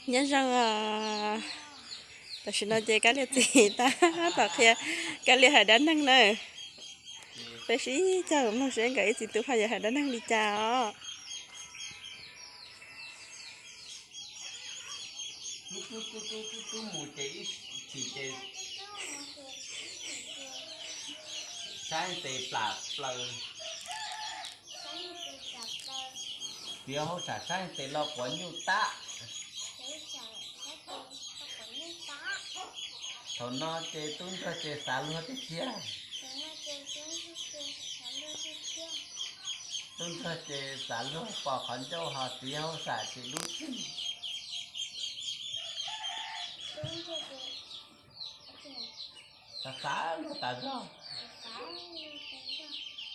Nyob zoo, tam sim no ces Kab Lia txiv tab tom qhia Kab Lia hais dab neeg na. Peb sib caug mloog seb nkawd ib txiv tub pha yuav hais dab neeg li cas os. Tub mus ces ib chim ces saib tes plam plaws. Txiv hauj sam saib tes los quav nyuj tag. Thaum no ces tub ntsuag ces xav luag tiag tiag. Tub ntsuag ces xav luag pom qhov ncauj ho txiv hauj sam ces dub txig. Xav xav luag tas zog,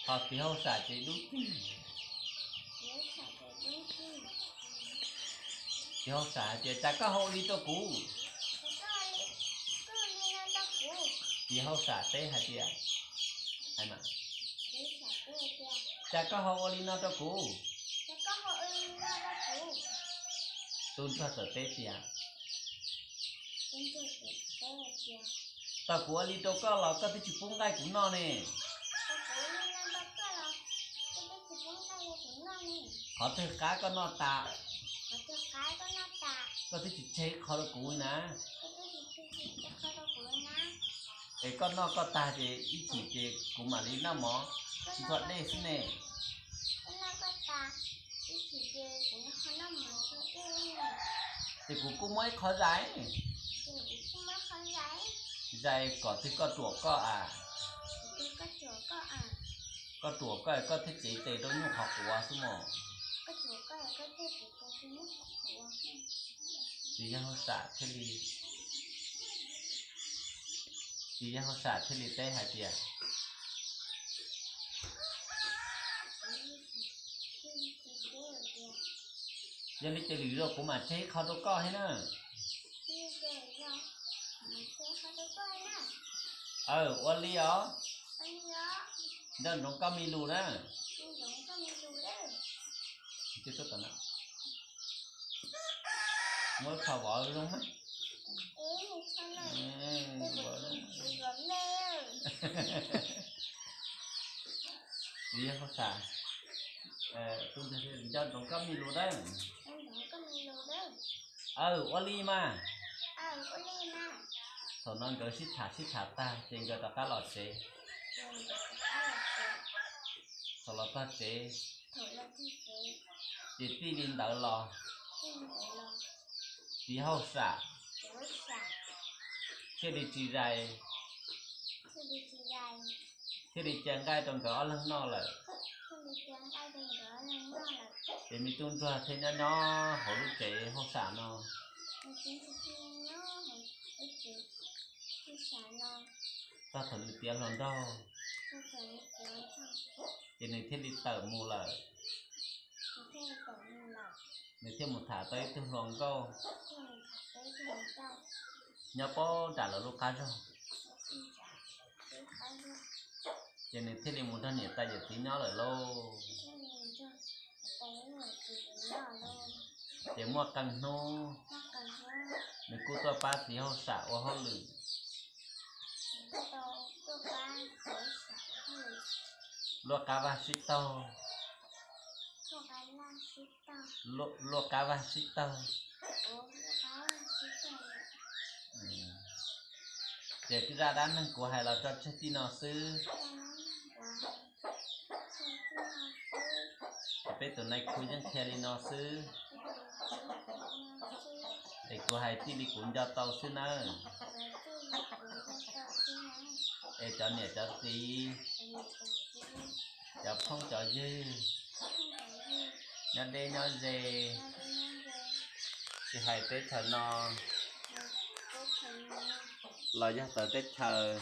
ho txiv hauj sam ces dub txig. Txiv hauj sam hais tias, cas koj ho ua li rau kuv? Txiv hauj sam teb hais tias, cas koj ho ua li no rau kuv? Tub ntsuag txawm teb tias, tau kuv ua li rau koj los koj twb tsis pub nqaij kuv noj ne. Qhov twg qab koj noj tas, koj twb tsis tseg qho rau kuv li na. Es koj noj koj tag ces ib chim ces kuv mam li noj mov ntxuag dej xwb ne. Ces kuv kuj muab ib qho zais, zais kom twg koj ruam koj a. Koj ruam koj, koj thiaj cev tes rau nyuj qhov quav xwb mos. Txiv yawg hauj sam thiaj li, txiv yawg hauj sam thiaj li teb hais tias, yog li ces lwm zaus kuv mam tseg ib qho rau koj thiab na. Aw, ua li os. Nco ntsoov koj mi lus na. Muab ib qho vov zoo na. Txiv yawg hauj sam, nco ntsoov koj mi lus na. Aw, ua li mas. Thaum no nkawd sib tham sib tham tag ces nkawd rov qab los tsev. Thaum los txog tsev, ces txij li ntawd los txiv hauj sam thiaj li tsis zais, thiaj li cia nqaij rau nkawd ob leeg noj lawm. Ces me tub ntsuag thiaj nyob nyob hauv lub tsev hauj sam no. Txog thaum nws tiav hluas nraug, ces nws thiaj li tawm mus lawm. Nws thiaj mus tham tau ib tug hluas nkauj, nyob puag nram lawv lub qab zog. Ces nws thiaj li mus nrog niam tais yawm txiv nyob lawm lauj. Ces muaj qee hnub, nws kuj tuaj pab txiv hauj sam ua hauj lwm. Luaj qab vaj sib taug. Luaj qab vaj sib taug. Ces zaj dab neeg kuv hais los tso tseg tij no xwb. Peb tus nai khu yeej qhia li no xwb. Es kuv hais tij li kuv nco tau xwb nawb. Es cov niam cov txiv, cov phooj cov ywg, nyob deb nyob ze, tsis hais teb chaws no los yog txawv teb chaws,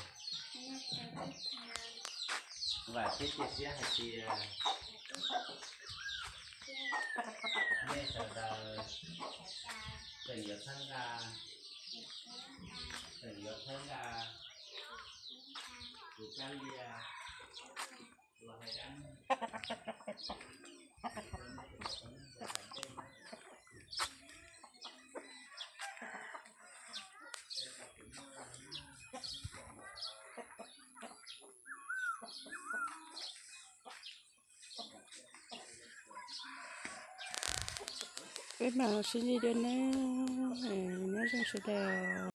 vam thiab cia siab hais tias nej sawv daws tseem yuav txhawb nqa, tseem yuav txhawb nqa kuv Kab Lia los hais dab neeg. Peb mam sib ntsib dua nawb, nyob zoo sawv daws.